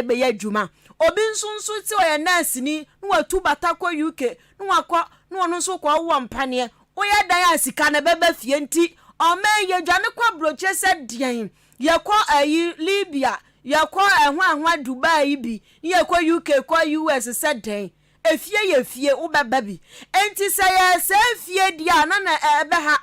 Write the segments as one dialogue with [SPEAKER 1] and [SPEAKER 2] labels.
[SPEAKER 1] bɛyɛ adwuma. Obi nso nso sɛ ɔyɛ nɛɛseni na watu bata kɔ UK na wakɔ na ɔno nso kɔ wɔ mpaneɛ. Woyɛ dan a sika no bɛba fie nti ɔman yi yɛdwane kɔ aburokyire sɛ deɛn? Yɛkɔ ayi Libya, yɛkɔ ɛho ɛho Dubai yi bi, ne yɛkɔ UK kɔ US sɛ dɛn? Efie yɛ fie, wobɛba bi. Enti sɛ yɛsɛe fie deɛ a na na ɛbɛha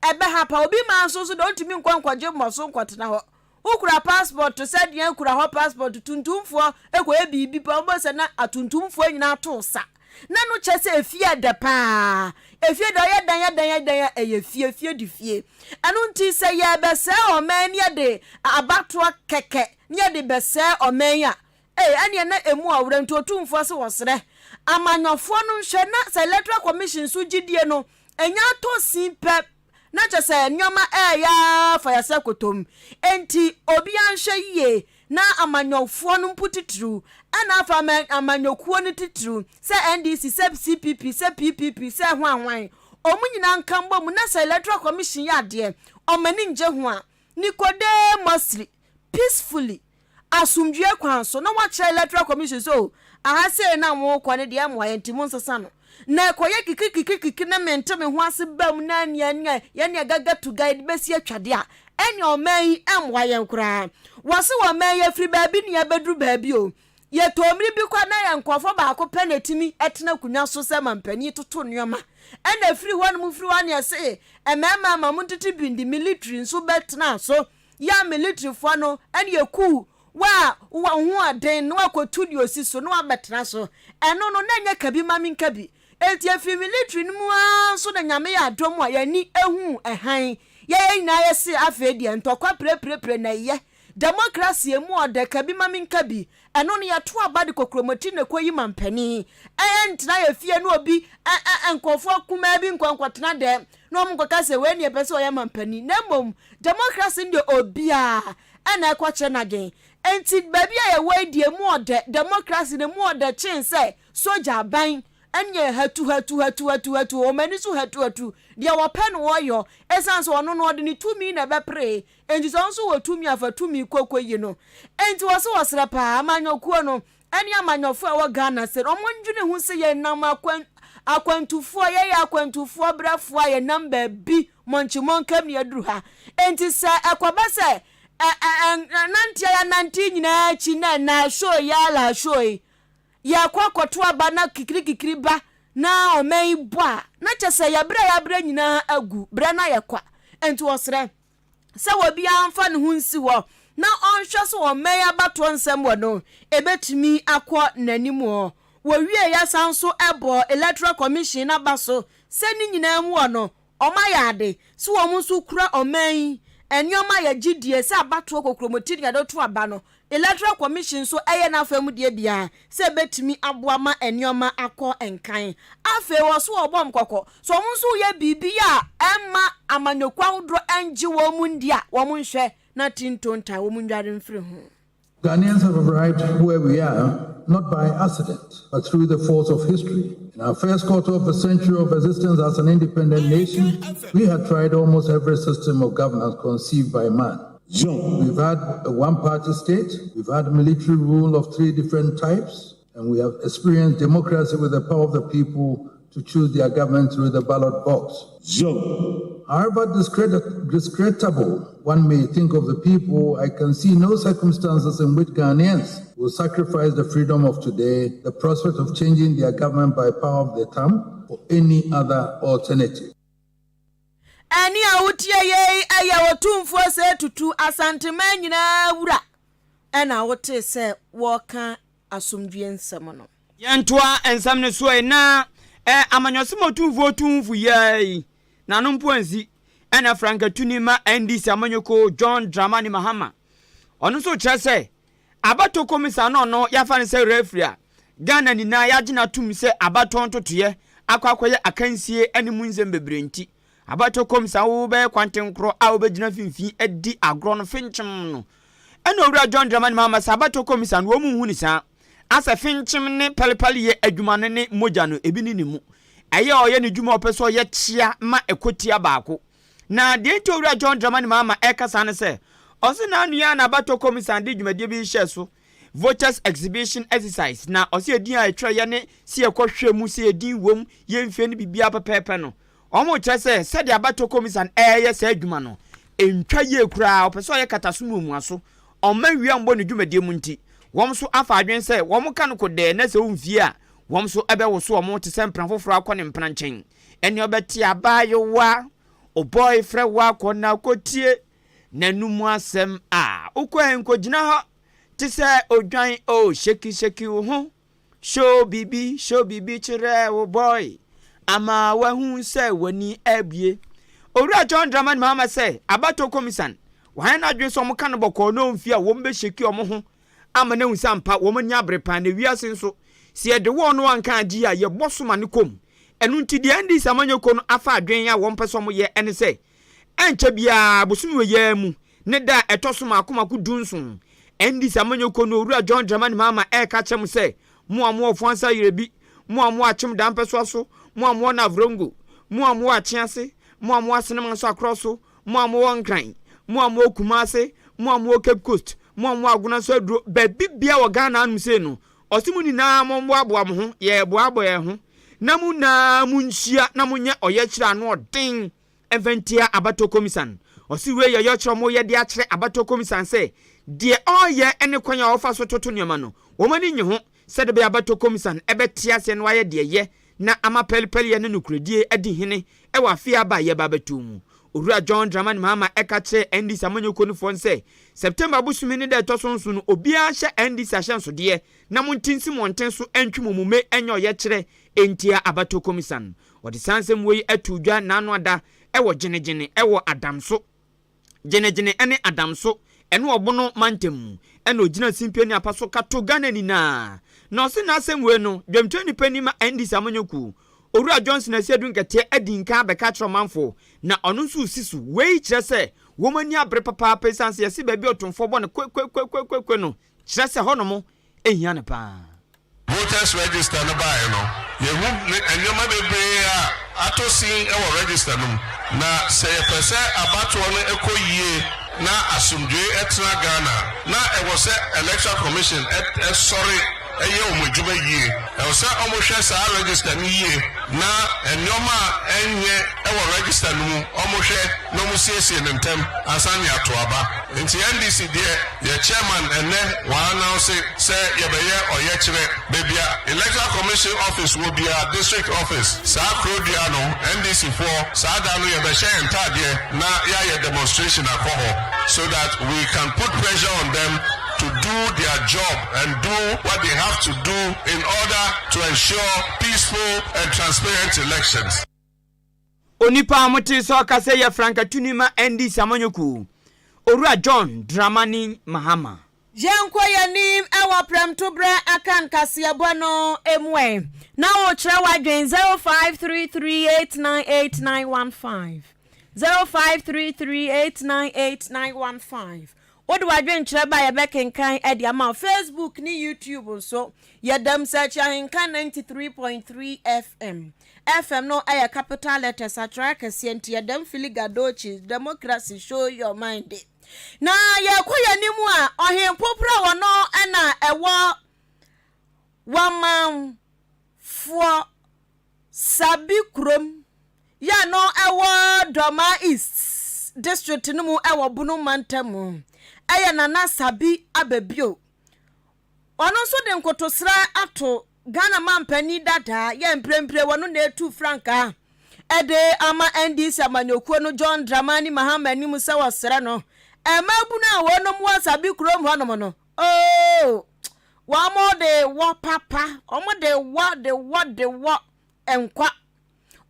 [SPEAKER 1] ɛbɛha pa. Obi maa nso so deɛ ɔntumi nkɔ nkɔgye mmɔso nkɔtena hɔ. Wokura passport sɛ deɛ kura hɔ passport tuntumfoɔ ekɔyɛ biribi pa wɔn sɛ na atuntumfoɔ nyinaa to sa na no kyɛ sɛ efie ɛdɛ paa. Efie deɛ ɔyɛ dan yɛ dan yɛ dan ɛyɛ fie, fie di fie. Ɛno nti sɛ yɛbɛsɛe ɔman ne yɛde abatoɔ kɛkɛ ne yɛde bɛsɛe ɔman yi a ee ɛneɛ na emu ɔwerɛ. Nti Otumfoɔ sɛ wɔsrɛ amanyɔfoɔ no nhwɛ na sɛ Electoral Commission so gyidie no ɛnya atɔ sin pɛ na kyɛ sɛ nneɛma ɛɛyɛ afa yɛsɛ kotom. Nti obiara nhwɛ yie na amanyɔfoɔ no mpo titiriw ɛna afa amanyɔkuo no titiriw, sɛ NDC, sɛ CPP, sɛ PPP, sɛ hwanhwan, ɔmo nyinaa nka mbɔ mu na sɛ Electoral Commission yɛ adeɛ ɔmo ani ngye ho a, nicodemously, peacefully, asomdue kwan so na wakyerɛ Electoral Commission so aha sei na mo kɔ ne deɛ mmoa yɛn nti mo nsesa no na ɛkɔyɛ kikikikikiki na mente me ho ase bam na nea nea yɛne gaga to guide bɛsi atwadeɛ a ɛne ɔman yi ɛmmoa yɛn koraa. Wɔse ɔman yi afiri baabi ne yɛbɛduru baabi o. Yɛtɔ mmiri bi kɔ na yɛ nkɔfo baako pɛ na etimi ɛtena akonnwa so sɛ mampanin toto nneɛma ɛna efiri hɔ nom firi hɔ ne ɛse mmarima ama mo ntete bi de military nso bɛtena so yɛ militaryfoɔ no ɛne yɛkuu wa wa ho aden na wakɔtu deɛ osi so na wabɛtena so. Ɛno no na nyɛ kabi ma mi nka bi. Eti efi military no mu ara nso na Nyame yɛ adom a yɛni ehu ɛhan yɛyɛ nyinaa yɛse afei deɛ ntɔkwa pirepirepire na ɛyɛ democracy emu ɔdɛ kabi ma mi nka bi. Ɛno no yɛto aba de kokromoti na ɛkɔ yi ma mpanin ɛyɛ ntena yɛ fie na obi ɛ ɛ nkɔfoɔ kumaa bi nkɔnkɔtena dɛm na wɔn nkɔka sɛ wei ne yɛpɛ sɛ ɔyɛ ma mpanin, na mmom democracy no deɛ obiara ɛna ɛkɔkyerɛ n'adwen. Nti baabi a yɛwɔ yi deɛ mu ɔdɛ, democracy no mu ɔdɛ kyen sɛ sogya aban ɛnyɛ hatu hatu hatu hatu hatu wɔn ani so hatu hatu deɛ wɔpɛ no wɔyɔ. Ɛsan sɛ ɔno no ɔde ne tumi na ɛbɛpere nti sɛ ɔno nso wɔ tumi afa tumi koko yi no. Nti wɔsɛ wɔsrɛ paa amanyɔkuo no ɛne amanyɔfoɔ a ɛwɔ Ghana sɛ wɔn ndwene ho sɛ yɛnam akwan akwantufoɔ, yɛyɛ akwantufoɔ brɛfoɔ a yɛnam baabi mɔnkyemɔnkam ne yɛduru ha. Nti sɛ ɛkɔba sɛ ɛ ɛ nante a yɛnante nyinaa akyi na ɛna show yɛ ala show yi yɛkɔ akɔto aba na kikirikikiri ba na ɔman yi bɔ a, na kyɛ sɛ yɛbrɛ yɛabrɛ nyinaa agu brɛ na yɛkɔ. Nti wɔsrɛ sɛ obiara mfa ne ho nsi hɔ na ɔnhwɛ so ɔman yi abatoɔ nsɛm wɔ no ebetumi akɔ n'anim hɔ. Wɔwie yɛsan so ɛbɔ Electoral Commission n'aba so sɛ ne nyinaa mu wɔ no ɔmo ayɛ ade so wɔn nso kura ɔman yi nneɛma yɛgye die sɛ abatoɔ kokromoti ne yɛde to aba no. Electoral Commission nso ɛyɛ n'afa mu deɛ biara sɛ ebetumi aboa ma nneɛma akɔ nkan. Afei wɔ so wɔbɔ nkɔkɔ so wɔn nso yɛ biribi a ɛma amanyɔkuo ahodoɔ ɛngye wɔn mu ndi a wɔn nhwɛ na tintonta wɔn ndware mfiri ho.
[SPEAKER 2] Ghanaians have arrived where we are not by accident, but through the force of history. In our first quarter of a century of existence as an independent nation, we had tried almost every system of governance conceived by man. We've had a one party state, we've had military rule of three different types, and we have experienced democracy with the power of the people to choose their government through the ballot box. However discreditable one may think of the people, I can see no circumstances in which Ghanaians will sacrifice the freedom of today, the prospect of changing their government by power of the thumb, for any other alternative.
[SPEAKER 1] Ɛne a wotie yei ɛyɛ Otumfoɔ Osei Tutu, Asanteman nyinaa wura, ɛna wote sɛ wɔka asomdwie nsɛm no.
[SPEAKER 3] Yɛntoa nsɛm no so na ɛ amanyɔsɛm Otumfoɔ tumfo yɛi na no mpo ansi ɛna frankatuni ma NDC amanyɔkuo John Dramani Mahama ɔno nso kyerɛ sɛ abatɔ kɔmisa no ɔno yɛafa no sɛ referee a Ghana nyinaa yɛagye tom sɛ abatɔ ntotoeɛ akɔ akɔyɛ akansie ne mu nsɛm bebree. Nti abatɔ kɔmisa wo bɛyɛ kwantenkorɔ a wobɛgyina mfimfini adi agorɔ no finkyem no ɛna Owura John Dramani Mahama sɛ abatɔ kɔmisa no wɔn mu nhu ne saa asɛ finkyem ne pɛlepɛle yɛ adwuma no ne mogya no ebi ne ne mu ɛyɛ ɔyɛ ne dwuma ɔpɛ sɛ ɔyɛ kyea ma ɛkɔtia baako. Na deɛ nti Owura John Dramani Mahama ɛkasa no sɛ ɔse n'anua na abatɔ kɔmisa de dwumadie bi hyɛ so. Voters Exhibition Exercise na ɔse edin a ɛtwerɛeɛ ne sɛ yɛkɔhwɛ mu sɛ edin wom, yɛ mfie ne biribiara pɛpɛɛpɛ no. Wɔkyerɛ sɛ sɛdeɛ abatoɔ kɔmisa no reyɛ saa adwuma no, ɛntwa yie koraa, ɔpɛ sɛ ɔyɛ kataso muamuaso, ɔmma wia mmɔ ne dwumadie mu nti, wɔn nso afa adwene sɛ wɔka no kodɛɛ na sɛ ɔmfie a, wɔn nso bɛwoso wɔn te sɛ mpena foforɔ akɔ ne mpena nkyɛn. Ɛnneɛ ɔbɛte abaayewa, o boy frɛ wo akɔ na kɔtie n'anum asɛm a, wokɔ ɛ nkɔgyina hɔ te sɛ odwan o, shake shake wo ho. Show biribi, show biribi kyerɛ wo boy ama wahu sɛ w'ani abue. Owura John Dramani Mahama sɛ abatoɔ komisan, wayɛ n'adwene sɛ wɔka no bɔkɔɔ na ɔmfie a wɔn bɛ shake wɔn ho ama no ahu sɛ ampa wɔn ani abere paa na wiase nso sɛ yɛde wɔn no anka agye a yɛbɔ so ma no kɔ mu. Ɛno nti deɛ NDC amanyɔkuo no afa adwene a wɔn pɛ sɛ wɔyɛ ne sɛ Ɛnkyɛ biara, bosome wei ara mu, ne da a ɛtɔ so mmaako mmaako dunson, NDC amanyɔkuo no Owura John Dramani Mahama reka akyerɛ mo sɛ, mo a mowɔ Fuansa Yerɛbi, mo a mowɔ Akyem Da Mpɛsoa so, mo a mowɔ Navrongo, mo a mowɔ Akyease, mo a mowɔ Asenema nso Akorɔ so, mo a mowɔ Nkran, mo a mowɔ Kumase, mo a mowɔ Cape Coast, mo a mowɔ Agona nso aduro, baabi biara wɔ Ghana hanom sei no, ɔse mo nyinaa mommoaboa mo ho, yɛreboaboa yɛn ho, na mo nyinaa monhyia na monyɛ ɔyɛkyerɛ anoɔden Mfa ntia abatoɔ komisan. Ɔse wei yɛ ɔyɔkyerɛ ɔmo yɛ de akyerɛ abatoɔ komisan sɛ deɛ ɔɔyɛ ne kwan a ɔfa so toto nneɛma no wɔn ani nnye ho sɛde bɛyɛ abatoɔ komisan bɛte aseɛ na wayɛ deɛ ɛyɛ na ama pɛlpɛlyɛ ne nokorɛdie adi hene wɔ afe a aba a yɛreba abɛto mu. Owura John Dramani Mahama ɛka kyerɛɛ NDC amanyɔkuo no foɔ no sɛ September bosome ne da ɛtɔ so nson no obiara nhyɛ NDC ahyɛnsodeɛ na monte nsi mmɔnten so ntwe mo mume nyɛ ɔyɛkyerɛ ntia abatoɔ komisan. Wɔde saa nsɛm wei too dwa nnaano ada wɔ Gyenegyene wɔ Adamso, Gyenegyene ne Adamso ɛne Ɔbono mantam mu ɛna ɔgyina simpie ne apa so ka to Ghana nyinaa. Na ɔse n'asɛm wei no dwamkyerɛni panin ma NDC amanyɔkuo, Owura Johnson Asiedu Nkɛteɛ adi nkan abɛka akyerɛ ɔmanfoɔ na ɔno nso resi so. Wei kyerɛ sɛ wɔn ani abere papaapa ɛsiane sɛ yɛse baabi a ɔtomfoɔ bɔ no kwekwekwekwe no kyerɛ sɛ hɔnom hia no paa.
[SPEAKER 4] Voters register no baeɛ no, yɛhu nneɛma bebree a atɔ sin wɔ register no mu. Na sɛ yɛpɛ sɛ abatoɔ no kɔ yie na asomdwoeɛ tena Ghana a, na ɛwɔ sɛ Electoral Commission sɔre yɛ wɔn adwuma yie. Ɛwɔ sɛ wɔhwɛ saa register no yie na nneɛma a ɛnyɛ wɔ register no mu wɔhwɛ na wɔsiesie no ntɛm ansa na yɛato aba. Nti NDC deɛ Yɛ chairman ɛnɛ wa announce sɛ yɛbɛyɛ ɔyɛkyerɛ baabi a electoral commission office wɔ biara, district office, saa kuro dua no NDC foɔ saa da no yɛbɛhyɛ yɛn ntaadeɛ na yɛayɛ demonstration akɔ hɔ so that we can put pressure on them to do their job and do what they have to do in order to ensure peaceful and transparent elections.
[SPEAKER 3] Onipa a motee sɛ ɔkasa yi yɛ frankatuni ma NDC amanyɔkuo, Owura John Dramani Mahama.
[SPEAKER 1] Yɛnkɔ yɛn anim wɔ prɛmtoberɛ Akan kaseɛbɔ no mu ɛ. Na wokyerɛ w'adwen 0533898915 0533898915 Wode w'adwenkyerɛ ba a yɛbɛkenkan de ama wo. Facebook ne YouTube nso, yɛda mu search Ahenka 93.3 FM. FM no yɛ capital letters, atwerɛ akɛseɛ nti yɛda mu Filiga Doce, Democracy, Show Your Mind. Na yɛkɔ yɛn anim a, Ɔhempoprɛ wɔ no na ɛwɔ Wamanfoɔ Sabi kurom yi a no ɛwɔ Dormaa East District no mu wɔ Bono mantam mu yɛ Nana Sabi Ababio. Ɔno nso de nkotosrɛ ato Ghana mampanin dadaa yɛ mprempren wɔno na ɛtu frankaa de ama NDC amanyɔkuo no John Dramani Mahama anim sɛ wɔsrɛ no mmabunu a wɔnom wɔ Sabi kurom hɔnom no Oh, wɔn de wɔ papa, wɔn de wɔ de wɔ de wɔ nkwa.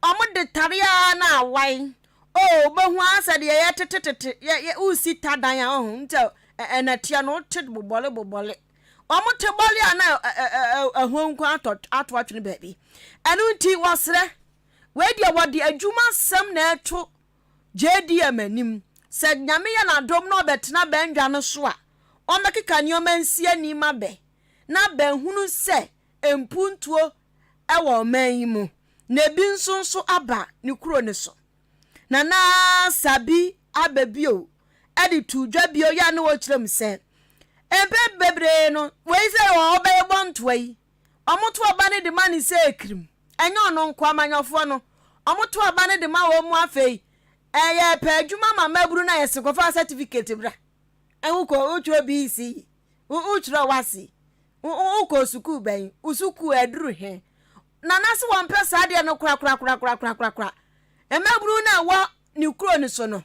[SPEAKER 1] Wɔn de tare ara na awae. Oh, wobɛhu ara sɛ deɛ yɛ tetetete, yɛ yɛ wosi ta dan a ɔho nti ɛnɛteɛ no wote bobɔle bobɔle. Wɔn te bɔle a na ɛho nko atɔ ato atwene baabi. Ɛno nti wɔsrɛ, wei deɛ wɔde adwuma sɛm na ɛto JDM anim. Sɛ Nyame yɛ n'adom na ɔbɛtena bɛndwa no so a, ɔmmɛkeka nneɛma nsi ani ma bɛ, na bɛahunu sɛ mpuntuo wɔ ɔman yi mu, na ebi nso nso aba ne kuro no so. Nana Sabi aba bio de too dwa bio yɛ a na ɔrekyerɛ mu sɛ, Mpɛn bebree no, wei sɛ ɔbɛyɛ bɔ ntoa yi, wɔto aba no de ma no sɛ kirim. Ɛnyɛ ɔno nko, amanyɔfoɔ no, wɔto aba no de ma wɔn mu afei, ɛyɛ pɛ adwuma ma mmabunu no a yɛse kɔfa certificate bra. Wokɔ wotwerɛ BECE, wotwerɛ WASSCE, wokɔ sukuu bɛn, wo sukuu aduru he. Nana se wɔmpɛ saa adeɛ no korakorakorakorakorakora. Mmabunu no a ɛwɔ ne kuro no so no,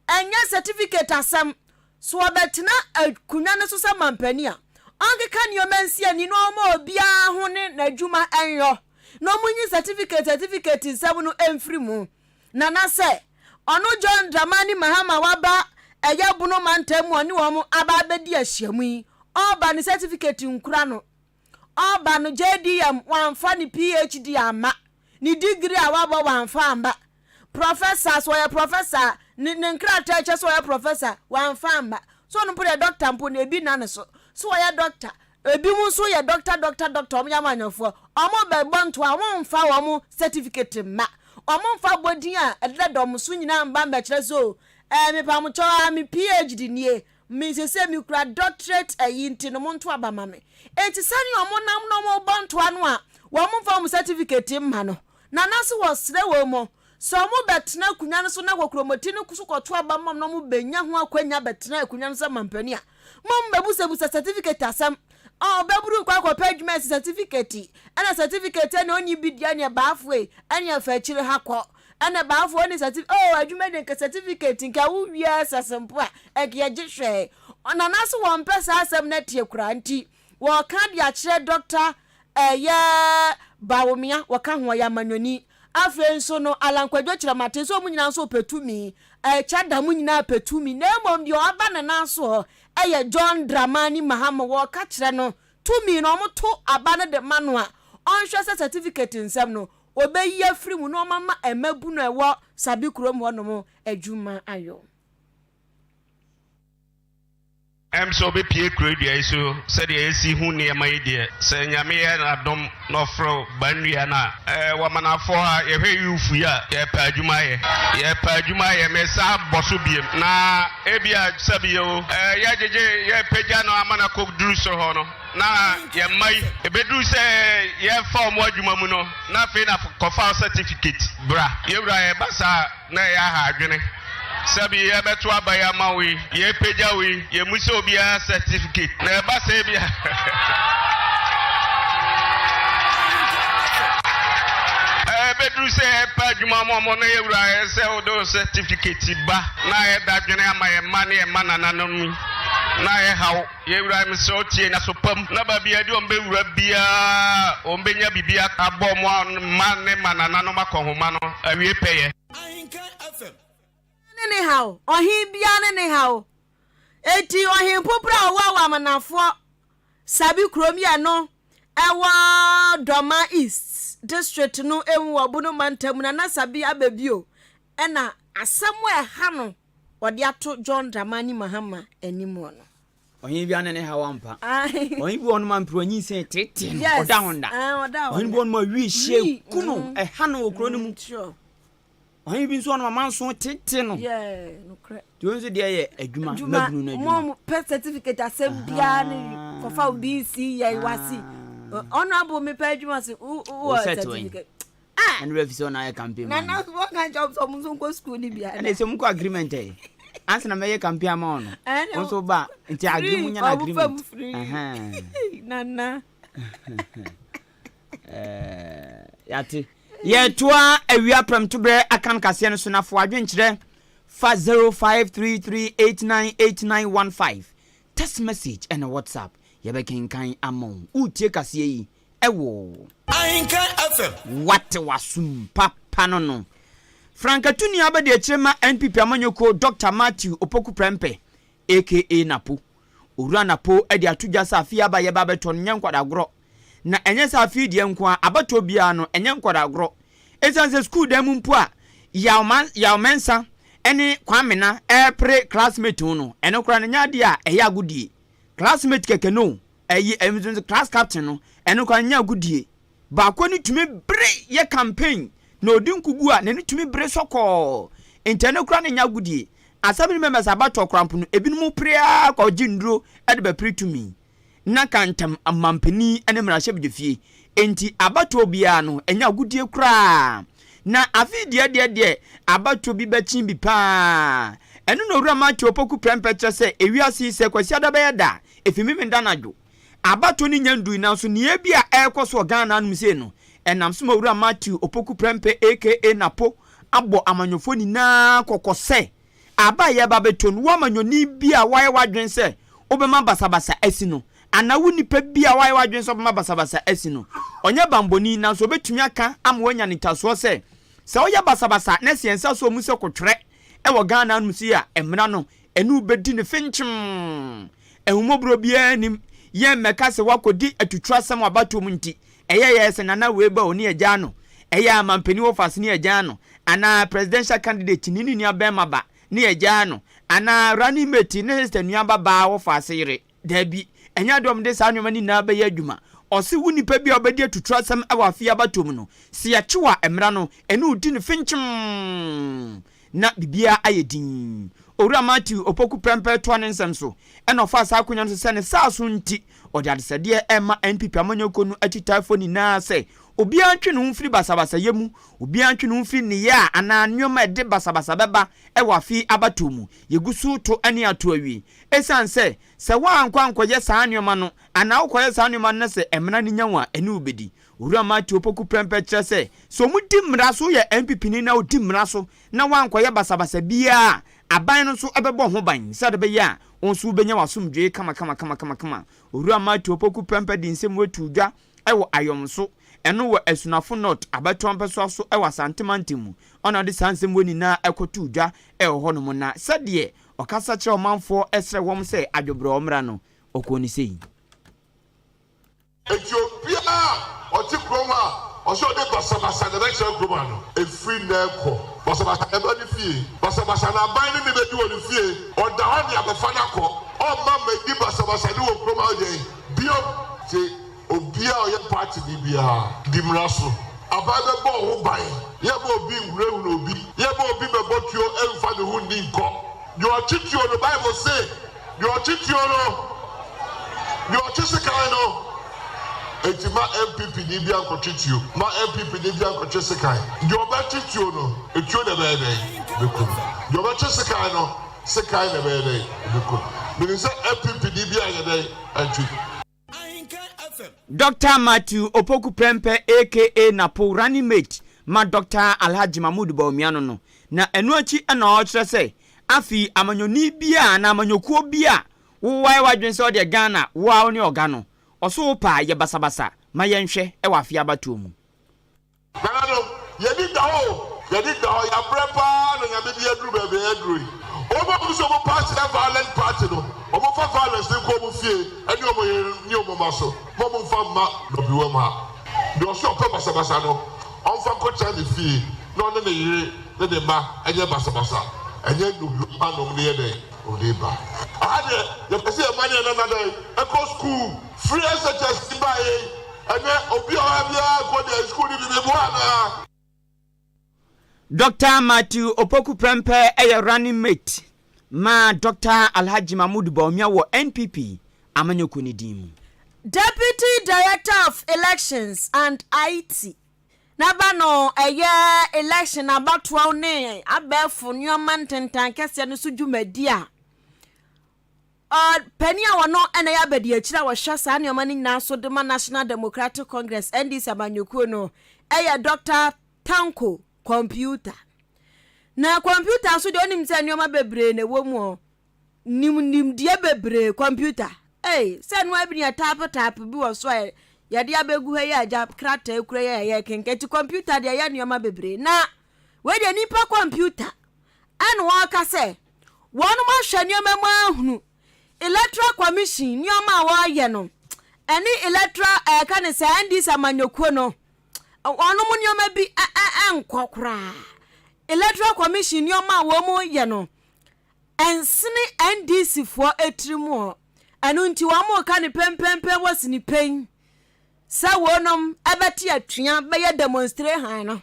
[SPEAKER 1] Ɛnyɛ certificate asɛm. So ɔbɛtena akonnwa no so sɛ mampanin a, ɔnkeka nneɛma nsi ani na ɔmma obiara ho ne n'adwuma nyɔ, na wɔnyi certificate certificate nsɛm no mfiri mu. Nana sɛ, ɔno John Dramani Mahama waba ɛyɛ Bono mantam mu a ɔne wɔn aba abɛdi ahyiamu yi, ɔreba ne certificate nkura no. Ɔreba no JDM wamfa ne PhD amma, ne degree a wabɔ wamfa amma. Professor, sɛ ɔyɛ professor a, ne ne nkrataa a ɛkyerɛ sɛ ɔyɛ professor, wamfa amma. So ɔno mpo deɛ doctor mpo no, ebi nna ne so. So ɔyɛ doctor. Ebinom nso yɛ doctor, doctor, doctor, wɔyɛ amanyɔfoɔ. Wɔbɛbɔ ntoa, wɔmfa wɔn certificate mma. Wɔmfa abɔdin a ɛdedada wɔn so nyinaa mma mmɛkyerɛ sɛ o, ɛɛ mepamokyɛw a me PhD nie, me seesei mekura doctorate ayi nti no monto aba ma me. Enti sɛnea wɔnam na wɔbɔ ntoa no a wɔmfa wɔn certificate mma no, Nana se wɔsrɛ wɔn mo sɛ ɔmo bɛtena akunnwa no so na kokromoti no so kɔto aba ma ɔmo na ɔmo bɛnya ho akwanya bɛtena akunnwa no so sɛ mampanin a, mo mmɛbusabusa certificate asɛm. Ɔɔ bɛburu kɔ akɔpɛ adwuma ɛse certificate ɛna certificate ɛna ɔnni bi deɛ ɛneɛ baafoɔ ei ɛneɛ fa akyire ha kɔ ɛna baafoɔ ɔnni certificate oo adwuma deɛ nka certificate nka wo wie ɛsɛs mpo a ɛnka yɛgye hwɛɛ. Nana se wɔmpɛ saa asɛm no atie koraa nti Wɔka de akyerɛ Dɔkta ɛyɛ Bawumia, wɔka ho, ɔyɛ amanyɔni. Afei nso no, Allan Kwadwo Kyerematen sɛ wɔn nyinaa nso pɛ tumi. Ɛkyɛ da mo nyinaa pɛ tumi. Na mmom deɛ ɔba ne nan so hɔ ɛyɛ John Dramani Mahama. Wɔka kyerɛ no, tumi no wɔto aba no de ma no a, ɔnhwɛ sɛ certificate nsɛm no, wɔbɛyi afiri mu na wɔama mmabunu a ɛwɔ Sabi kurom hɔnom adwuma ayɔ.
[SPEAKER 5] Ɛm sɛ ɔbɛpue kuro dua yi so sɛdeɛ yɛsi hu nneɛma yi deɛ, sɛ Nyame yɛ n'adom na ɔfrɛ wo ba nnua no a, ɛɛ wɔ Amanafoɔ ha yɛhwɛ youth yi a, yɛpɛ adwuma ayɛ, yɛpɛ adwuma ayɛ, mesan bɔ so biem, na ebia sɛbi o, ɛɛ yɛgyegye, yɛpagya no ama no akɔduru soro hɔ no, na yɛn mma yi, ɛbɛduru sɛ yɛfa wɔn adwuma mu no, na afei na kɔfa wo certificate bra. Yɛwura ɛba saa a, Na ɛyɛ aha adwene. Sɛbi yɛbɛto aba yi ama wo yi, yɛpagya wo yi, yɛmmisa obiara certificate. Na ɛba sɛ ebia ɛbɛduru sɛ yɛpɛ adwuma ma wɔn na yɛwura ayɛ sɛ wode wo certificate ba na ayɛ dadwene ama yɛn mma ne yɛn mma nananom yi na ayɛ haw. Yɛn wura mesrɛ wo tie na so pam na baabi a yɛde wɔn bɛwura biara wɔn bɛnya biribi abɔ wɔn mma ne mma nananom akɔnhoma no awie pɛyɛ.
[SPEAKER 1] Ahenkan FM. Ne ne haw, ɔhen biara ne ne haw. Enti ɔhen popra a ɔwɔ wɔ Amanafoɔ Sabi kurom yɛ no ɛwɔ Dormaa East District no emu wɔ Bono Mantam mu Nana Sabi aba bio ɛna asɛm a ɛha no wɔde ato John Dramani Mahama anim no.
[SPEAKER 3] Ɔhene bi ano ne haw ampa. Ɔhene bi wɔ hɔnom a mperewa nyinsɛn teetee no, ɔda ho nda. Ɔhene bi wɔ hɔnom a wii hyɛ ku no, mm. ɛha no wɔ kuro no mu. Mm, Ɔhene bi nso wɔ hɔnom a manso teetee no. Nti wɔn nso deɛ yɛ adwuma, mmabunu no adwuma.
[SPEAKER 1] Mo pɛ certificate asɛm biara ne kɔfa obi si yɛ wasi. Honorable mepɛ adwuma se wɔ certificate.
[SPEAKER 3] Ah! Ɛna bɛfi sɛ ɔna ayɛ campaign ma
[SPEAKER 1] no. Nana wɔn ka nkyɛn sɛ ɔmo nso nkɔ sukuu ni bia.
[SPEAKER 3] Ɛna sɛ ɔmo kɔ agreement ɛ. Ansa na mɛyɛ campaign ama wɔn no. Wɔn nso ba nti agree mu nya na agreement.
[SPEAKER 1] Nana.
[SPEAKER 3] Yate. Yɛtoa awia prɛmtoberɛ akan kaseɛ no so na fo adwenkyerɛ fa 0533898915 text message ɛna WhatsApp yɛbɛkenkan ama wo. Wotie kaseɛ yi Ɛwoo.
[SPEAKER 6] Ahenkan FM.
[SPEAKER 3] Wate w'asom papa no no. Frankatuni abadiakyire ma NPP amanyɔkuo Dɔkta Matthew Opoku Prempeh aka Napo. Owura Napo de ato dwa sɛ afe yi aba a yɛba abɛtɔ no nyɛ nkwadagorɔ. Na ɛnyɛ sɛ afe yi deɛ nko ara, abatoɔ biara no ɛnyɛ nkwadagorɔ. Ɛsiane sɛ sukuu dan mu mpo a Yaw Yaw Mensah ne Kwamena repere classmate ho no, ɛno koraa no ɛnyɛ adeɛ a ɛyɛ agodie. Classmate kɛkɛ no o, Ɛyi ɛyi nso nso class captain no ɛno koraa nyɛ agodie. Baako ani tumi bere yɛ campaign na odi nkugu a n'ani tumi bere sɔkɔɔ nti ɛno koraa no nyɛ agodie. Assembly members abatoɔ koraa mpo no, ebinom pere ara kɔgye nnuro de bɛpere tumi. Na ka ntam mampanin ne mmarahyɛbadwafie. Enti abatoɔ biara no, ɛnyɛ agodie koraa. Na afei deɛ deɛ deɛ, abatoɔ bi bɛkye bi pa ara. Ɛno na Owura Matthew Opoku Prempeh kyerɛ sɛ, ewiase yi, sɛ Kwasiada bɛyɛ da a, ɛfiri Memenda anadwo. Abatoɔ no nnya nnurui nanso nea ebia ɛrekɔ so wɔ Ghana anom sei no, ɛnam so ma Owura Matthew Opoku Prempeh aka Napo abɔ amanyɔfoɔ nyinaa kɔkɔ sɛ aba a yɛreba abɛto no, wo amanyɔni bi a woayɛ w'adwene sɛ wobɛma basabasa asi no, anaa wo nipa bi a woayɛ w'adwene sɛ wobɛma basabasa asi no, ɔnyɛ bammɔni nanso ɔbɛtumi aka ama woanya anitasoɔ sɛ, sɛ woyɛ basabasa na sɛ yɛn nsa sɔ mu sɛ kotwerɛ wɔ Ghana anom sei a, mmara no ɛne wo bɛdi no fenkyem. Ahummɔborɔ biara nnim. Yɛn mmɛka sɛ woakɔdi atuturasɛm wɔ abatoɔ mu nti, ɛyɛ yɛn sɛ Nana wei ba o ne yɛgyaa no, ɛyɛ a mampanin wɔfase ne yɛgyaa no, anaa presidential candidate ne ne nua bɛrima ba ne yɛgyaa no, anaa running mate ne sister nua ba baa wɔfase yere. Daabi, ɛnyɛ adeɛ a wɔde saa nneɛma no nyinaa bɛyɛ adwuma. Ɔse wo nipa bi a wobɛdi atuturasɛm wɔ afe yi abatoɔ mu no, sɛ yɛkye wo a mmara no ɛne wo di no fenkyem. na biribiara ayɛ dinn. Owura Matthew Opoku Prempeh toa ne nsɛm so na ɔfaa saa akonya no so sɛ ne saso nti ɔde adesrɛdeɛ rema NPP amanyɔkuo no akyitaafoɔ nyinaa sɛ obiara ntwe ne ho mfiri basabasayɛ mu, obiara ntwe ne ho mfiri nneyɛɛ a anaa nneɛma a ɛde basabasa bɛba wɔ afe yi abatoɔ mu. Yɛgu so reto ne ato awie. Ɛsiane sɛ sɛ woankɔ ankɔyɛ saa nneɛma no anaa wokɔyɛ saa nneɛma no na sɛ mmara no nya wo a ɛne wo bɛdi. Owura Matthew Opoku Prempeh kyerɛ sɛ, sɛ wɔdi mmara so, woyɛ NPPni na wodi mmara so na woankɔyɛ basabasa biara a, aban no nso bɛbɔ ho ban sɛdeɛ ɛbɛyɛ a wo nso wobɛnya w'asomdwoeɛ kamakamakama. Owura Matthew Opoku Prempeh de nsɛm wei too dwa wɔ Ayɔmso, ɛno wɔ Asunafo North abatoɔ mpɛsoa so wɔ Asante mantam mu. Ɔna ɔde saa nsɛm wei nyinaa kɔtoo dwa wɔ hɔnom na sɛdeɛ ɔkasa kyerɛɛ ɔmanfoɔ srɛ wɔn sɛ adwobrɛɔ mmra no, ɔkɔɔ no sei.
[SPEAKER 4] Enti obiara a ɔte kurom ha a ɔsɛ ɔde basabasa na ɛbɛkyerɛ kurom ha no, ɛfiri nnɛ rekɔ, basabasa bɛba ne fie, basabasa na aban ne no bɛdi wɔ ne fie, ɔda hɔ ne abɛfa no akɔ, ɔmma mmɛdi basabasa ne wɔ kurom ha yɛn bio. Nti obiara a ɔyɛ paatini biara, di mmara so. Aban bɛbɔ wo ho ban, yɛmma obi nhunahuna obi, yɛmma obi mmɛbɔ tuo mfa ne ho nni nkɔ. Deɛ ɔtwe tuo no, Bible se, Deɛ ɔtwe tuo no, deɛ ɔtwe sekan no. Enti ma NPP ni bia nkɔtwe tuo, ma NPP ni bia nkɔtwe sekan. Deɛ ɔbɛtwe tuo no, etuo na ɛbɛyɛ dɛn? Ɛbɛku no. Deɛ ɔbɛtwe sekan no, sekan na ɛbɛyɛ dɛn? Ɛbɛku no. Menim sɛ NPP ni bia nyɛ dɛn? Ɛntwe.
[SPEAKER 3] Dɔkta Matthew Opoku Prempeh aka Napo running mate ma Dɔkta Alhaji Mahmood Bawumia no no, na ɛno akyi na ɔrekyerɛ sɛ afei amanyɔni bi a anaa amanyɔkuo bi a wo wayɛ w'adwene sɛ ɔdeɛ Ghana wo ara wo ne ɔga no, ɔso wo pɛ a yɛ basabasa ma yɛnhwɛ wɔ afe abatoɔ mu.
[SPEAKER 4] Nananom, yɛni da hɔ o, yɛni da hɔ, yɛabrɛ paa na Nyame de yɛaduru baabi a yɛaduru yi. Wɔn a wɔn sɛ wɔn party yɛ violent party no, wɔn fa violence no nkɔ wɔn fie ɛne wɔn yere ne wɔn mma so, ma wɔn nfa mma Nɔbiwam ha. Deɛ ɔse ɔpɛ basabasa no, ɔnfa nkɔtra ne fie na ɔne ne yere ne ne mma nyɛ basabasa, ɛnyɛ Nɔbiwam ha na wɔn de yɛ dɛn, wɔn de ba. Aha deɛ, yɛpɛ sɛ yɛn mma ne yɛn nana dɛn, ɛkɔ school. Free SHS yi baeɛ yi, ɛnɛ obi a ɔha biara kɔ deɛ sukuu no bi meboa anaa?
[SPEAKER 3] Dɔkta Matthew Opoku Prempeh yɛ running mate ma Dɔkta Alhaji Mahmood Bawumia wɔ NPP amanyɔkuo no din mu.
[SPEAKER 1] Deputy Director of Elections and IT n'aba no ɛyɛ election abatoɔ ne abɛɛfo nneɛma ntentan kɛseɛ no so dwumadi a Ɔpanin a ɔno na ɛyɛ abadiakyiri a ɔhwɛ saa nneɛma no nyinaa so de ma National Democratic Congress, NDC, amanyɔkuo no yɛ Dɔkta Tanko Kɔmputa. Na kɔmputa nso deɛ wonim sɛ nneɛma bebree na ɛwɔ mu ɔ. Nim nimdeɛ bebree kɔmputa. Ei, sɛ nnoa bi ne taapo taapo bi wɔ so a yɛde abɛgu ha yi a agya krataa kura yi a yɛkenka. Nti kɔmputa deɛ ɛyɛ nneɛma bebree. Na wei deɛ nipa kɔmputa ɛna wɔka sɛ Wɔnom ahwɛ nneɛma mu ahunu Electoral Commission nneɛma a wɔreyɛ no ɛne Electoral ɛka ne sɛ NDC amanyɔkuo no wɔnom nneɛma bi ɛnkɔ koraa. Electoral Commission nneɛma a wɔn yɛ no ɛnsene NDC foɔ etiri mu hɔ. Ɛno nti wɔn reka ne pɛmpɛmpɛn wɔ sini pɛn sɛ wɔnom ɛbɛte atua bɛyɛ demonstration no.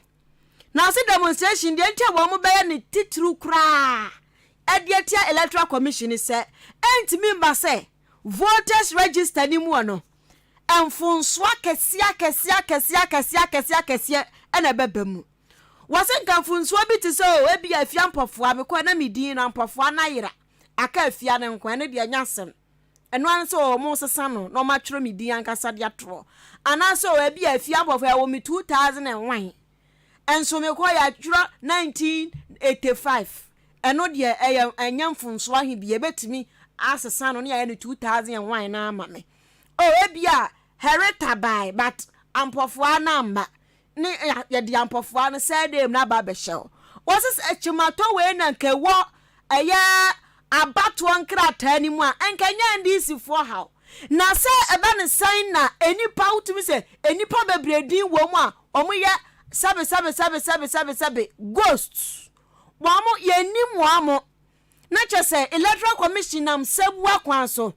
[SPEAKER 1] Na ɔse demonstration deɛ nti a wɔn bɛyɛ ne titiriw koraa. de atia Electoral Commission ne sɛ ɛntumi mma sɛ voters register no mu no mfonsoɔ akɛseɛ akɛseɛ akɛseɛ akɛseɛ akɛseɛ akɛseɛ na ɛbɛba mu. Wɔse nka mfonsoɔ bi te sɛ o ebia Afia Mpɔfoa mekɔɛ na me din no Ampɔfoa no ayera aka Afia no nko ɛno deɛ ɛnyɛ asɛm. Ɛno ara ne sɛ wɔresesa no na wɔatwerɛ me din ankasa de ato hɔ. Anaasɛ o ebia Afia Mpɔfoa yɛwoo me 2001 nso mekɔ yɛatwerɛ 1985 ɛno deɛ ɛyɛ ɛnyɛ mfomsoɔ ahe bi yɛbɛtumi asesa no ne yɛayɛ no 2001 no ama me. O ebia Herita bae but Ampɔfoa no amma ne yɛde ampɔfoa no surname no aba abɛhyɛ hɔ. Wɔse sɛ kyematɔ wei na nka ɛwɔ ɛyɛ abatoɔ nkrataa no mu a, nka ɛnyɛ NDC foɔ haw. Na sɛ ɛba no sɛn na nnipa, wotumi sɛ nnipa bebree din wɔ mu a wɔyɛ sɛbe sɛbe sɛbe sɛbe sɛbe sɛbe ghosts. Wɔn yɛnnim wɔn. Na kyerɛ sɛ Electoral Commission nam sabua kwan so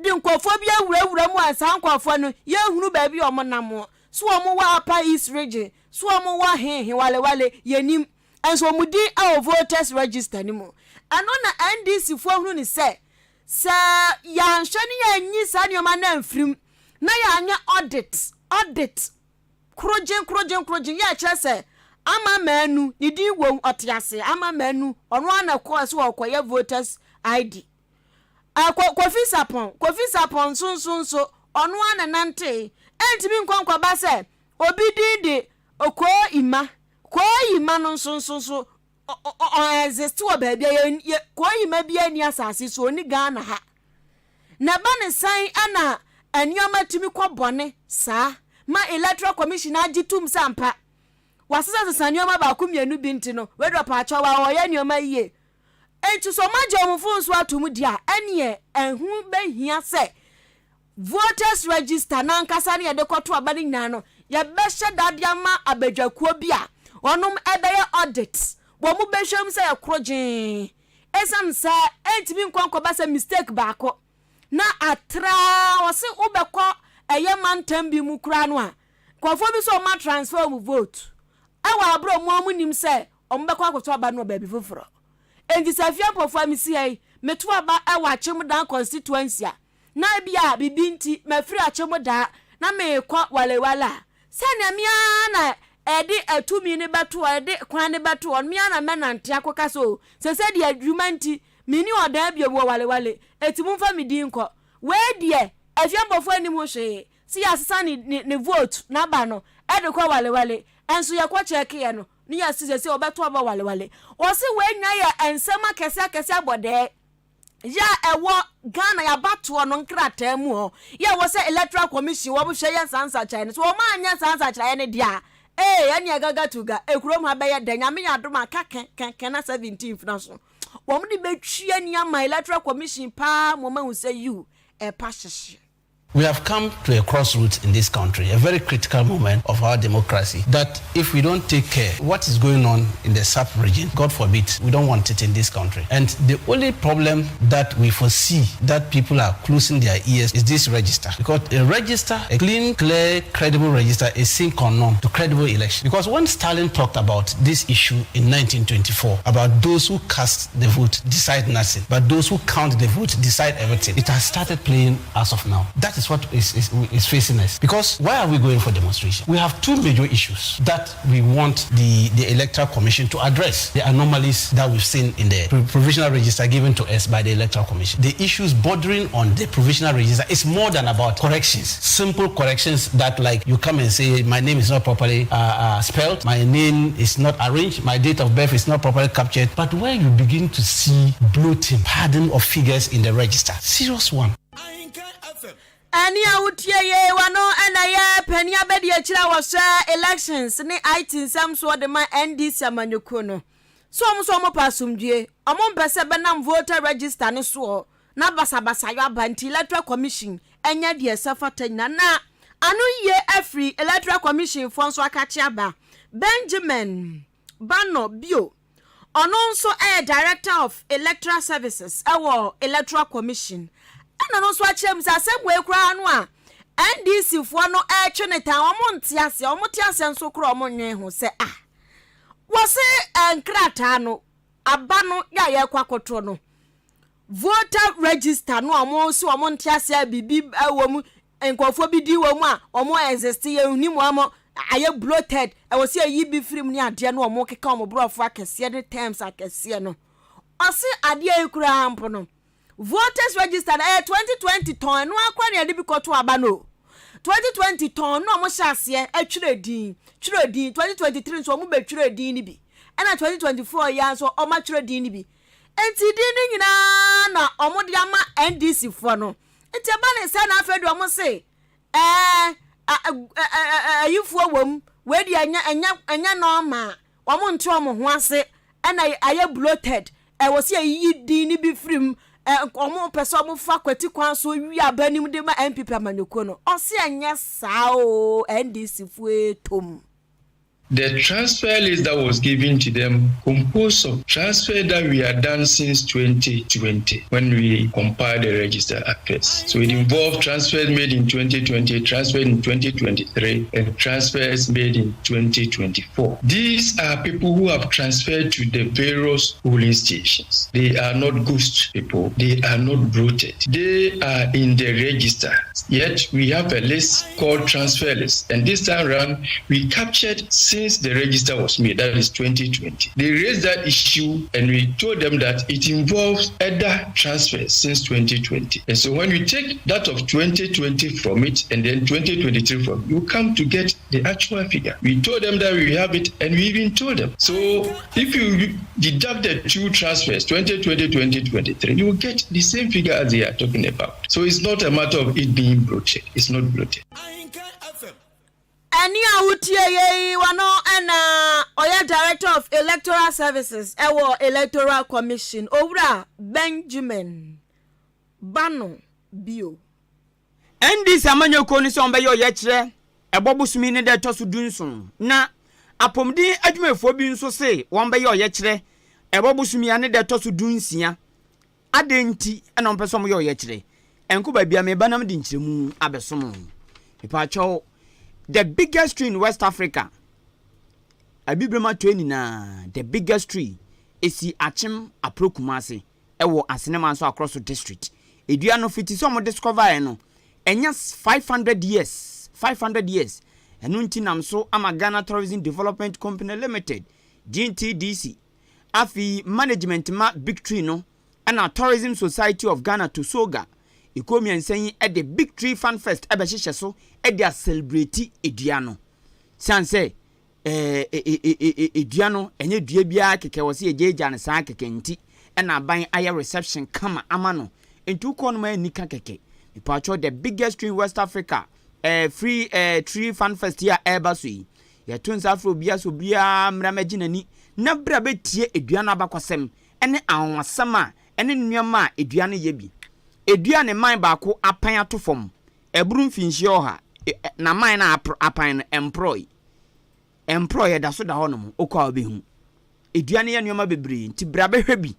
[SPEAKER 1] de nkurɔfoɔ bi awurawura mu a saa nkurɔfoɔ no yɛnhunu baabi a wɔnam, so wɔn wɔ Upper East Region, so wɔn wɔ he he wale wale, yɛnnim. Nso wɔn din wɔ voters register no mu. Ɛno na NDC foɔ hunu no sɛ, sɛ yɛanhwɛ ne yɛanyi saa nneɛma no amfiri mu na yɛanyɛ audit, audit, Korogyen korogyen korogyen yɛ kyerɛ sɛ Ama Manu ne din wom ɔte ase Ama Manu ɔno ara na ɛkɔɔ sɛ ɔrekɔyɛ voters ID Ɛ Ko Kofi Sapɔn Kofi Sapɔn nso nso nso ɔno ara na ɛnantee Ɛntumi nkɔ nkɔba sɛ obi din de Koo Ima Koo Ima no nso nso nso ɔ ɔ ɔ exist wɔ baabi a yɛ yɛ Koo Ima biara nni asase so ɔnni Ghana ha. Na ɛba no sɛn na nneɛma tumi kɔ bɔne saa ma Electoral Commission agye tom sɛ ampa wɔasesasesa nneɛma baako mmienu bi nti no, wei deɛ ɔpaakyɛw a wɔyɛ nneɛma yie. Enti sɛ wɔagye wɔn mfomso atom deɛ a, ɛnneɛ ɛho bɛhia sɛ voters register no ankasa ne yɛde kɔto aba no nyinaa no, yɛbɛhyɛ da de ama abadwakuo bi a wɔnom ɛbɛyɛ audit. Wɔn bɛhwɛ mu sɛ yɛ korogyee. Esiane sɛ ɛntumi nkɔ nkɔba sɛ mistake baako na atra ɔse wobɛkɔ ɛyɛ mantam bi mu koraa no a, nkurɔfoɔ bi sɛ wɔn atransfer wɔn vote ɛwɔ abere wɔn a wɔn nim sɛ wɔn bɛkɔ akɔto aba no wɔ baabi foforɔ. Enti sɛ afie mpɔfoɔ a mesi ha yi, meto aba ɛwɔ Akyem Dan constituency a, na ebia biribi nti mafiri Akyem Daa na merekɔ Walewale a, sɛnea me ara na ɛde tumi no bɛto hɔ, ɛde kwan no bɛto hɔ no, me ara na mɛnante akɔka sɛ, O, seesei deɛ adwuma nti, menni ɔdan bio, mewɔ Walewale, enti momfa me din nkɔ. Wei deɛ, Afiampɔfoɔ nnim ho hwee, sɛ yɛasesa ne, ne, ne vote, n'aba no, de kɔ Walewale, nso yɛkɔ kyɛɛkeeɛ no, ne yɛse seesei wɔbɛto aba Walewale. Wɔse wei nyinaa yɛ nsɛm akɛseɛ akɛseɛ abɔdɛɛ. Yɛ a ɛwɔ Ghana yɛabatoɔ no nkrataa mu hɔ yɛ ɛwɔ sɛ Electoral Commission wɔn hwɛ yɛ saa nsakyeraeɛ no. Sɛ wɔn anyɛ saa nsakyeraeɛ no deɛ a, ee ɛneɛ gaga to ga, ekurom ha bɛyɛ dɛ, Nyame yɛ adom a ka kɛ kɛ kɛ na 17th no so wɔn de bɛtwi ani ama Electoral Commission paa ma wɔn ahu sɛ yiw ɛpa hyehye.
[SPEAKER 7] We have come to a crossroads in this country, a very critical moment of our democracy, that if we don't take care, what is going on in the sub-region, God forbid, we don't want it in this country. And the only problem that we foresee that people are closing their ears is this register. Because a register, a clean, clear, credible register is sine qua non to credible election. Because when Stalin talked about this issue in 1924, about those who cast the vote decide nothing, but those who count the vote decide everything, it has started playing as of now. That is what is, is, is facing us. Because why are we going for demonstration? We have two major issues that we want the, the Electoral Commission to address the anomalies that we've seen in the provisional register given to us by the Electoral Commission. The issues bordering on the provisional register is more than about corrections, simple corrections that like you come and say, my name is not properly uh, uh, spelled, my name is not arranged, my date of birth is not properly captured. But where you begin to see bloating, padding of figures in the register, serious one.
[SPEAKER 1] Ɛnne a wotie yei wɔ no na ɛyɛ panin abadiakyire a wɔhwɛ elections ne IT nsɛm soɔ de ma NDC amanyɔkuo no. So wɔn nso wɔpɛ asomdwie, wɔn mpɛ sɛ bɛnam voter register no soɔ na basabasayɔ aba nti Electoral Commission nyɛ deɛ ɛsɛ fata nyina na ano yie afiri Electoral Commission foɔ nso akakye aba. Benjamin Banor bio, ɔno nso yɛ Director of Electoral Services wɔ Electoral Commission ɛna ɔno nso akyerɛ mu sɛ asɛm wei koraa no a NDC foɔ no ɛretwe ne tan wɔn nte aseɛ, wɔn te aseɛ nso koraa wɔn nnwen ho sɛ ah wɔse nkrataa no. Aba no yɛ a yɛrekɔ akɔtoɔ no, voter register no a wɔn se wɔn nte aseɛ a biribi wɔ mu, nkurɔfoɔ bi din wɔ mu a wɔn exist, yɛnnim wɔn, ayɛ bloated, ɛwɔ sɛ yɛyi bi firi mu ne adeɛ no wɔn keka wɔn borɔfo akɛseɛ ne terms akɛseɛ no. Ɔse adeɛ yi koraa mpo no, Voters register no ɛyɛ 2020 tɔn ɛno ara koraa na yɛde bi kɔto aba no o. 2020 tɔn na wɔn hyɛ aseɛ ɛtwerɛ din, twerɛ din, 2023 nso wɔn bɛ twerɛ din no bi, ɛna 2024 yi ara nso wɔn atwerɛ din no bi. Nti din no nyinaa na wɔn de ama NDC foɔ no. Nti ɛba ne sɛ na afei deɛ wɔn se ɛɛ ayifoɔ wɔ mu, wei deɛ ɛnyɛ ɛnyɛ ɛnyɛ normal. Wɔn nte wɔn ho ase ɛna ayɛ bloated ɛwɔ sɛ yɛyiyi din no bi firi mu ɛ wɔn pɛ sɛ wɔn fa kwati kwan so wi aba anim de ma NPP amanyɔkuo no ɔse ɛnyɛ saa oo NDC foɔ etom.
[SPEAKER 8] The transfer list that was given to them composed of transfer that we had done since 2020 when we compiled the register at first. So it involved transfers made in 2020, transfers in 2023, and transfers made in 2024. These are people who have transferred to the various polling stations. They are not ghost people. They are not bloated. They are in the register. Yet we have a list called transfer list. And this time round, we captured since the register was made, that is 2020. They raised that issue and we told them that it involves other transfers since 2020. And so when you take that of 2020 from it and then 2023 from it, you come to get the actual figure. We told them that we have it and we even told them. So if you deduct the two transfers, 2020, 2023, you will get the same figure as they are talking about. So it's not a matter of it being bloated. It's not bloated.
[SPEAKER 1] Ɛnne a wotie yɛ yi, wɔno na ɔyɛ Director of Electoral Services wɔ Electoral Commission, Owura Benjamin Bano Bio.
[SPEAKER 3] NDC amanyɔkuo no sɛ wɔbɛyɛ ɔyɛkyerɛ ɛbɔ bosome ne da ɛtɔ so dunson na apɔmuden adwumayɛfoɔ bi nso se wɔbɛyɛ ɔyɛkyerɛ ɛbɔ bosome a ne da ɛtɔ so dunsia. Adɛn nti na wɔpɛ sɛ wɔyɛ ɔyɛkyerɛ? Ɛnkɔ baabi a meba na mede nkyerɛmu abɛsom wo. Mepaakyɛw, the biggest tree in West Africa, Abibirem atɔe nyinaa, the biggest tree, esi Akyem Apro Kumasi, ɛwɔ Asenema nso Akorɔso District. Edua no fiti sɛ wɔn discover no, ɛnya 500 years, 500 years. Ɛno nti nam so ama Ghana Tourism Development Company Limited, GTDC, Afei management ma Big Tree no ɛna Tourism Society of Ghana, TOSOGA, ekuo mmiɛnsa yi de Big Tree Fun Fest ɛbɛhyehyɛ so de acelebrate edua no. Siane sɛ ɛɛ edua no ɛnyɛ dua biara kɛkɛ wɔ sɛ yɛgyaagyaa no saa kɛkɛ nti ɛna aban ayɛ reception kama ama no. Nti wokɔ no ma ɛnni ka kɛkɛ. Mepatwɔ the biggest tree in West Africa ɛɛ free ɛɛ tree fun fest yi a ɛreba so yi. Yɛto nsa frɛ obiara sɛ obiara mmra mmɛgye n'ani na bra bɛtie dua no abakɔsɛm ne anwanwasɛm a ɛne nneɛma a dua no yɛ bi. Dua a ne mman baako apan ato fam ɛboro mfinhyia ɔha, na mman no a apan no ɛmporɔe. Ɛmporɔe, ɛda so da hɔnom, wokɔ a wobɛhu. Dua no yɛ nneɛma bebree, nti bra bɛhwɛ bi.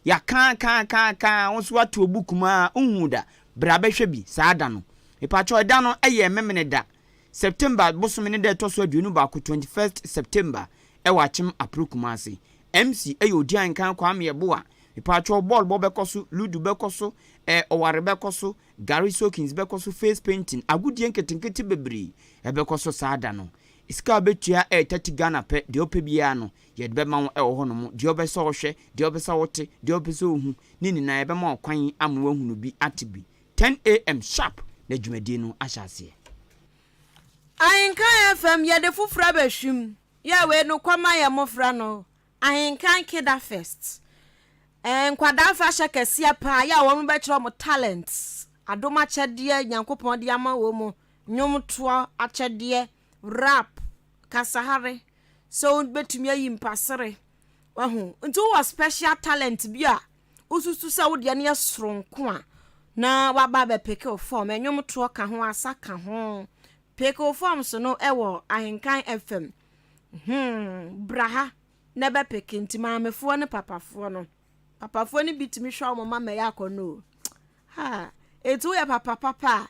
[SPEAKER 3] Yɛaka aka aka aka, wo nso woate wɔ book mu a, wonhuu da. Bra bɛhwɛ bi saa da no. Mepakyɛw, ɛda no yɛ Memeneda, September bosome ne da ɛtɔ so 21, 21st September, ɛwɔ Akyem Apro Kumasi. MC yɛ Odiankan Kwame Yeboah. Mepakyɛw, bɔɔl bɔ bɛkɔ so, ludo bɛkɔ so, eh, ɔware bɛkɔ so, gari soakings bɛkɔ so, face painting, agodie nketenkete bebree ɛbɛkɔ so saa da no. Sika a wobɛtua ɛyɛ 30 Ghana pɛ, deɛ wopɛ biara no, yɛde bɛma wo ɛwɔ hɔnom. Deɛ wopɛ sɛ wohwɛ, deɛ wopɛ sɛ wote, deɛ wopɛ sɛ wohu, ne nyinaa yɛbɛma wo kwan ama woahunu bi ate bi. 10 a.m. sharp na dwumadie no ahyɛ aseɛ.
[SPEAKER 1] Ahenkan FM yɛde foforɔ abɛhwim yɛ wei no kɔma yɛ mmɔfra no Ahenkan Kida Fest ɛɛ nkwadaa afahyɛ kɛseɛ paa yɛ a wɔn bɛkyerɛ wɔn talent adom akyɛdeɛ Nyankopɔn de ama wɔn mu nnwomtoɔ akyɛdeɛ rap kasahare sɛ wobɛtumi ayi mpasere wahu nti wowɔ special talent bi a wosusu sɛ wodeɛ no yɛ soronko a na waba abɛpick wo form nnwomtoɔ ka ho asa ka ho pick wo forms no ɛwɔ Ahenkan FM bra ha na ɛbɛpick nti maamefoɔ ne papafoɔ no papafoɔ no bi tumi hwɛ wɔn mma mɛyɛ akɔnɔ o ha eti woyɛ papa papa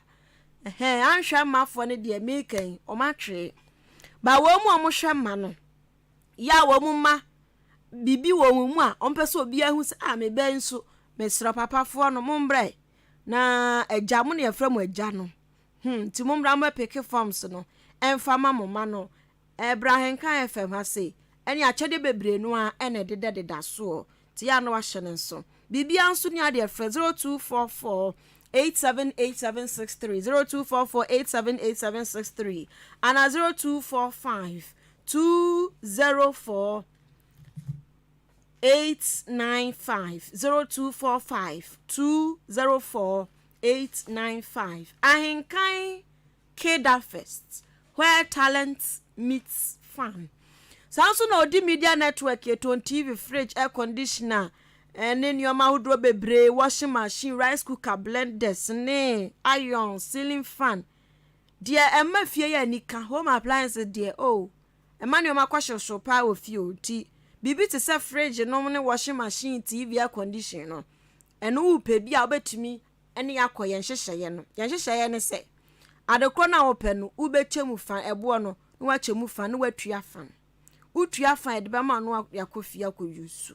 [SPEAKER 1] a ɛhɛn anhwɛ mmafoɔ no deɛ meka yi wɔn atwee ba wɔn mu a wɔhwɛ mma no yɛ a wɔn mma. biribi wɔ wɔn mu a wɔmpɛ sɛ obiara hu sɛ ah me ba yi nso mesrɛ papafoɔ no mombrɛ na agya mo na yɛfrɛ mo agya no hmm nti mommra mmɛpeke forms no ɛmfa ma mo ma no ɛbra Ahenkan FM ha sei ɛne akyɛdeɛ bebree no ara ɛna ɛdedadeda soɔ nti yɛ a na wahyɛ no nso biribiara nso ni adeɛ frɛ 0244 878763 0244 878763 ana 0245 204 895 0245 204 895 Ahenkan Keda Fest where talent meets fun saa nso na ɔdi media network yɛtɔn TV fridge air conditioner ne nneɛma ahodoɔ bebree washing machine rice cooker blenders ne iron ceiling fan deɛ ɛma fie yɛ anika home appliances deɛ oh ɛma nneɛma kɔ hyewhyew paa wɔ fie o nti biribi te sɛ fridge nom ne washing machine TV air condition no ɛno wopɛ bi a wobɛtumi ne akɔ yɛn nhyehyɛeɛ no yɛn nhyehyɛeɛ ne sɛ adekorɔ no a wopɛ no wobɛkyɛ mu fa ɛboɔ no na wakyɛ mu fa na watua fa wotua fa yɛde bɛma no akɔ fie akɔ use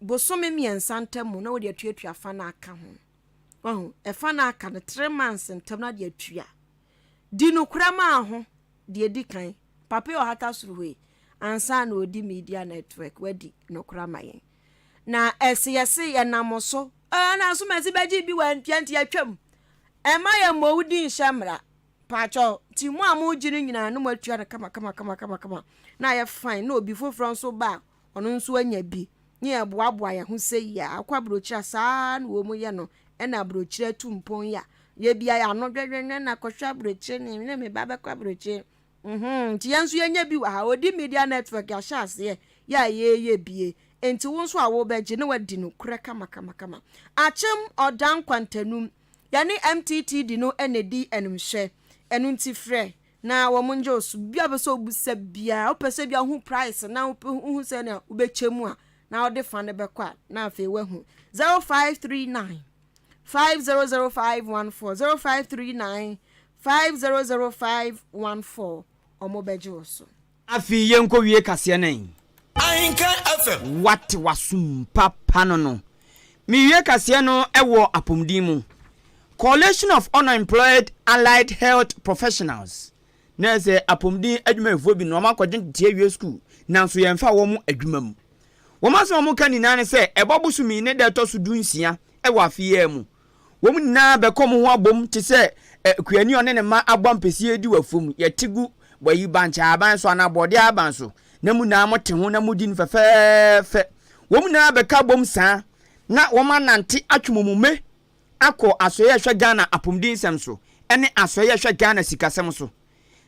[SPEAKER 1] bosome mmiɛnsa ntam mu na wode atuatua fa no aka ho wahu ɛfa no aka no 3 months ntam na de atua di nokorɛ maa ho deɛ di kan papa yi ɔhata soro hɔ yi ansa na ɔdi media network wadi nokorɛ ama yɛn na ɛsɛ yɛse yɛnam so ɛna nso mɛsi bɛgye bi wɔ ntua nti yɛtwam ɛma yɛ mmɔ wo di nhyɛ mmara paakyɛw nti mu a mogye no nyinaa no mo atua no kama kama kama kama kama na ayɛ fine na obi foforɔ nso ba a ɔno nso anya bi ne yɛboaboa yɛn ho sɛ yie a akɔ aburokyire a saa na wɔn mu yɛ no ɛna aburokyire atu mpɔn yi a yɛbia yɛ ano dwɛdwɛdwɛ na akɔhwɛ aburokyire ne ne me ba bɛkɔ aburokyire nti yɛn nso yɛnya bi wɔ ha odi media network yɛahyɛ aseɛ yɛ a yɛyɛ bie nti wo nso a wobɛgye ne wadi no korɛ kama kama kama akyem ɔdan kwantanum yɛne MTTD no ɛna di animhwɛ ɛno nti frɛ na wɔn ngye so bia bɛ sɛ obusa biara wopɛ sɛ bia hu price na wohu sɛ nea wobɛkyɛ mu a na wɔde fa no bɛkɔ a na afei wahu 0539 500514 0539 500514 ɔmo bɛgye wo so.
[SPEAKER 3] Afei yɛnkɔ wie kaseɛ no.
[SPEAKER 6] Ahenkan FM.
[SPEAKER 3] Wate wasum papa no mewie kaseɛ no ɛwɔ apɔmuden mu. Coalition of Unemployed Allied Health Professionals na sɛ apɔmuden adwumayɛfoɔ bi no wɔn akɔgye nteteɛ awie school nanso yɛmfa wɔn adwuma mu. Wɔn asɛm a wɔka nyinaa ne sɛ ɛbɔ bosomi ne da ɛtɔ so 16 ɛwɔ afe yi mu wɔn nyinaa bɛkɔ mo ho abom te sɛ kuani ɔne ne mma abɔ mpɛsie di wɔ fam yɛte gu wɔyi bankye aban so anaa bɔɔde aban so na mu nyinaa mote ho na modi no fɛfɛɛfɛ. Wɔn nyinaa bɛka bom saa na wɔn anante atwe mumume akɔ asɔeɛ ɛhwɛ Ghana apɔmuden nsɛm so ɛne asɔeɛ ɛhwɛ Ghana sikasɛm so.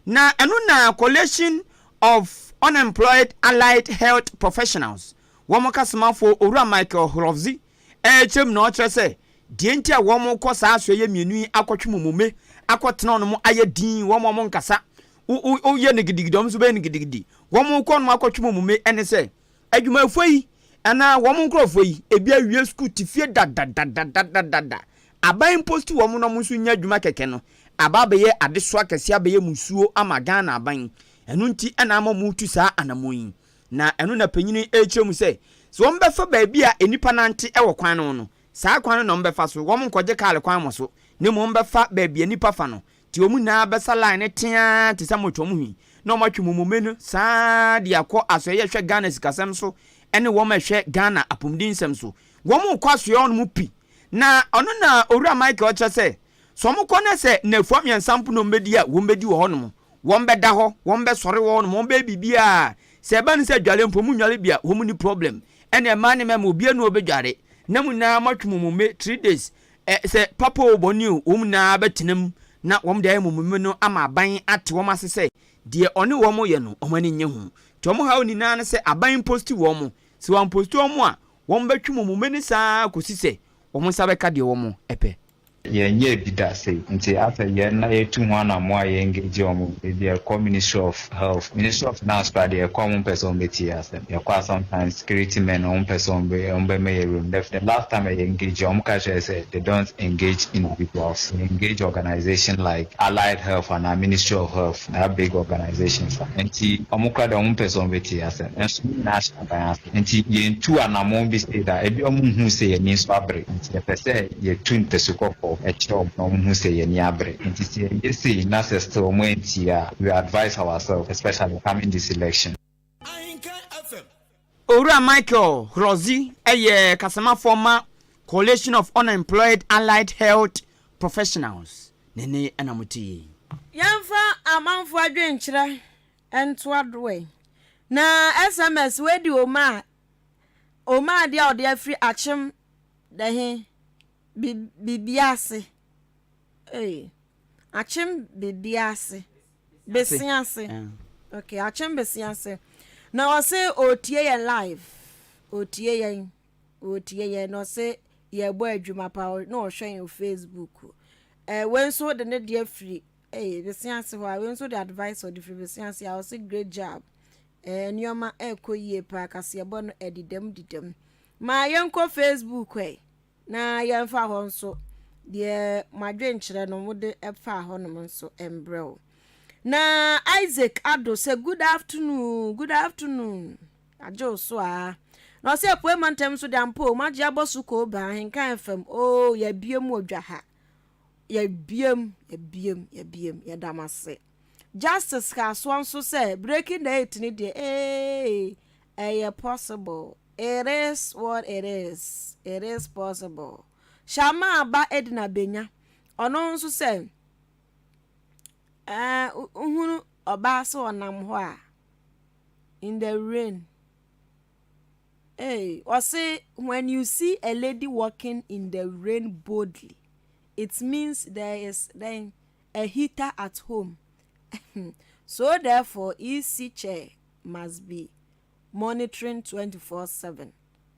[SPEAKER 3] Na ɛno na Coalition of Unemployed Allied Health Professionals wɔn kasomafoɔ Owura Michael Hlordzi ɛrekyerɛ mu na ɔkyerɛ sɛ deɛ nti a wɔn kɔ saa asɔeɛ mmienu yi akɔtwe mumume akɔtena wɔn ayɛ din wɔn a wɔn nkasa woyɛ no gidigidi wɔn nso bɛyɛ no gidigidi wɔn kɔ no akɔtwe mumume ɛne sɛ adwumayɛfoɔ yi anaa wɔn nkurɔfoɔ yi ebi awie sukuu te fie dadadadadadada aban post wɔn na wɔn nso nya adwuma kɛkɛ no aba abɛyɛ adesoa kɛseɛ abɛyɛ musuo ama Ghana aban. Ɛno nti ɛna ama wɔn tu saa anamɔ yi na ɛno na panyin ɛrekyerɛ mu sɛ sɛ wɔn bɛfa baabi a nnipa nante ɛwɔ kwan no no saa kwan no na wɔn bɛfa so wɔn nkɔgye kaale kwan mo so na mmom wɔn bɛfa baabi a nnipa fa no nti wɔn nyinaa bɛsa line ne teaa te sɛ motwa wɔn hwi na wɔn atwe mumume no saa de akɔ asɔeɛ ɛhwɛ Ghana sikasɛm so ɛne wɔn ɛhwɛ Ghana apɔmuden nsɛm so. Wɔn kɔ asɔeɛ hɔ no mu pi na ɔno na Owura Michael kyerɛ sɛ sɛ wɔn kɔ na sɛ nnafua 3 mpo na wɔn bɛdi a wɔn bɛdi wɔ hɔnom wɔn bɛda hɔ wɔn bɛsɔre wɔ hɔnom wɔn bɛyɛ biribiara sɛ ɛba no sɛ dwale mpo mu nwale bi a wɔn ni problem ɛna mmaa ne mmarima obiara nu ɔbɛdware na mu nyinaa moatwe mumume 3 days ɛ sɛ papa o bɔne o wɔn nyinaa bɛtena mu na wɔn de ayɛ mumume no ama aban ate wɔn ase sɛ deɛ ɔne wɔn yɛ no wɔn ani nye ho nti wɔn haw nyinaa no sɛ aban post wɔn sɛ wɔn post wɔn a wɔn bɛtwe mumume no saa kɔsi sɛ wɔn nsa bɛka deɛ wɔn pɛ.
[SPEAKER 9] Yɛnyɛɛ bi da sei nti afei yɛn na yɛtu ho anamɔ a yɛ engage wɔn ebi ɛkɔ Ministry of Health, Ministry of Finance koraa deɛ yɛkɔ a wɔn mpɛ sɛ wɔn bɛtie asɛm. Yɛkɔ a sometimes security men wɔn mpɛ sɛ wɔn bɛ wɔn bɛma yɛ room. The the last time a yɛ engage wɔn ka kyerɛ sɛ they don't engage individuals, they engage organization like Allied Health anaa Ministry of Health, that big organizations a nti wɔn koraa deɛ wɔn mpɛ sɛ wɔn bɛtie asɛm. Nso ne nyinaa hyɛ aban ase. Nti yɛntu anamɔn bi sei da, ebi wɔn nhu sɛ yɛn ani nso abere nti yɛpɛ sɛ yɛtu ntasu kɔkɔɔ kyerɛ wɔn na wɔn hu sɛ yɛn ani abere. Nti sɛ yɛyɛ sei na sɛ still wɔn antie a, we advise ourselves especially coming this election.
[SPEAKER 3] Owura Michael Hlordzi yɛ kasamafoɔ ma Coalition of Unemployed Allied Health Professionals. Ne nne na mote yi.
[SPEAKER 1] Yɛmfa amanfoɔ adwenkyerɛ ntoa do ɛ. Na SMS wei de Omar, Omar deɛ a ɔde afiri Akyem dɛhe bi biribi ase. Ei, Akyem biribi ase. Bese ase. Okay, Akyem bese ase. Na ɔse ɔretie yɛn live. Ɔretie yɛn. Ɔretie yɛn na ɔse yɛrebɔ adwuma pa na ɔhwɛ yɛn wɔ Facebook. Eh, wei nso de ne deɛ firi Ei bese ase hɔ a wei nso de advice ɔde firi bese ase a ɔse great job eh, nneɛma ɛrekɔ yie paa kaseɛbɔ no ɛdedam dedam ma yɛnkɔ Facebook ɛ na yɛmfa hɔ nso deɛ mo adwenkyerɛ no mode ɛfaa hɔnom nso mbrɛ wo na Isaac Ado sɛ good afternoon good afternoon agye wo so a na ɔsɛ apue mantam nso de ampa o magye abɔ so koo baa ahenkan fam o yɛabie mu odwa ha Yɛabiem, yɛabiem, yɛabiem, yɛda mo ase. Justice kaa soɔ nso sɛ breaking the eight no deɛ ee ɛyɛ possible. It is what it is, it is possible. Shama ba Edna Benya, ɔno nso sɛ ɛɛ wohunu ɔbaa sɛ ɔnam hɔ a in the rain. Hey, ɔse when you see a lady walking in the rain boldly, it means there is then a heater at home. So therefore, EC chair must be monitoring 24/7.